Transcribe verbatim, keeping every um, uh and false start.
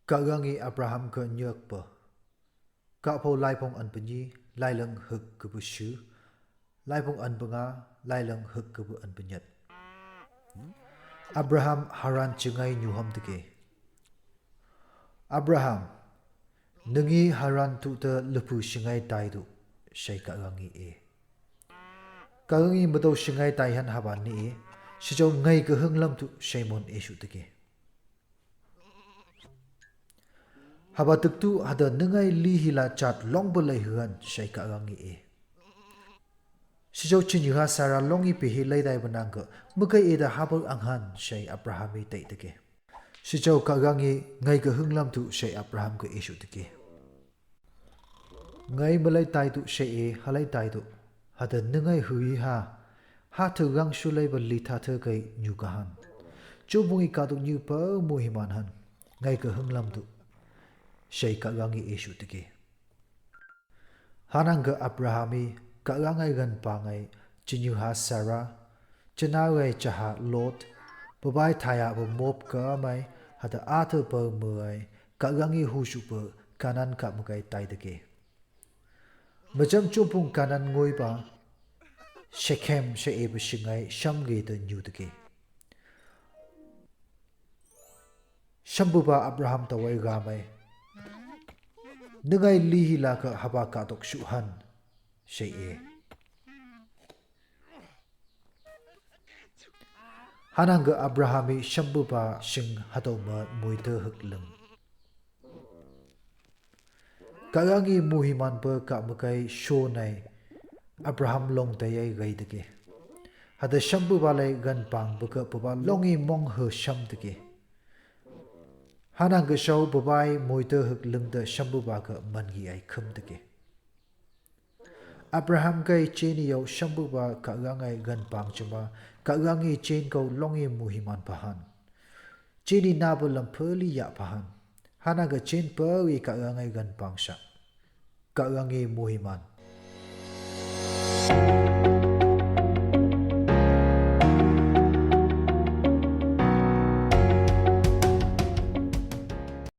Kahwangi Abraham kanyakpa. Kahpao Laiphong anpanyi, lailang huk kapa shi, Laiphong anpanga, lailang huk kapa anpanyat. Abraham Haran chingngai nyuham tike. Abraham, nang hi Haran tuh ta lupu shingai taitu, shai Kahwangi e. Kahwangi matau shingai taihan haba ni e, sichao ngaikahung lam tuh shai mon e su tike. Haba tuktu hada nangai li hila chat longpa lei huan shai Kahwangi e. Sichao chiniha Sara longhi pe hi lei taiba nangka makai e da haba anghan shai Abraham i tai tike. Sichao Kahwangi ngaikahung lam tuh shai Abraham ka e su tike. Ngai malei taitu shai e, halei taitu. Hada nangai hui ha. Hatha gang su leiba li thatha kai nyu kahan. Chupung i katuk nyu pa muhiman han. Ngaikahung lam tuh. Shai Kahwangi e su tike. Hanangka Abraham i Kahwangi ganpangai chiniha Sara, chanawai chaha Lot, babai thaya ba mop kamai, hada atha pa mai, Kahwangi husu pa Kanan kah makai tai tike. Macham chupung Kanan ngoi ba, Shekhem shai e ba shingai, sham ge ta nyu tike. Shambuba Abraham tawai gamai. Nangai li hila ka haba katuk suhan. Shai e. Hanangka Abraham i shambuba shing hatau ma muita huk lung. Kahwangi muhiman pa kah makai shonai Abraham long tayai gai tike. Hada shambuba lei ganpang ba ka paba longhi mong ha sham tike. Hanangka shao babai muita huk lung da shambuba ka mangi ai khum tike. Abraham kai cheni yau shambuba Kahwangi ganpang chuma, Kahwangi chen kau longhi muhiman pahan. Cheni naba lam pali ya pahan. Hanangka chen pawi Kahwangi ganpang sa. Kahwangi muhiman.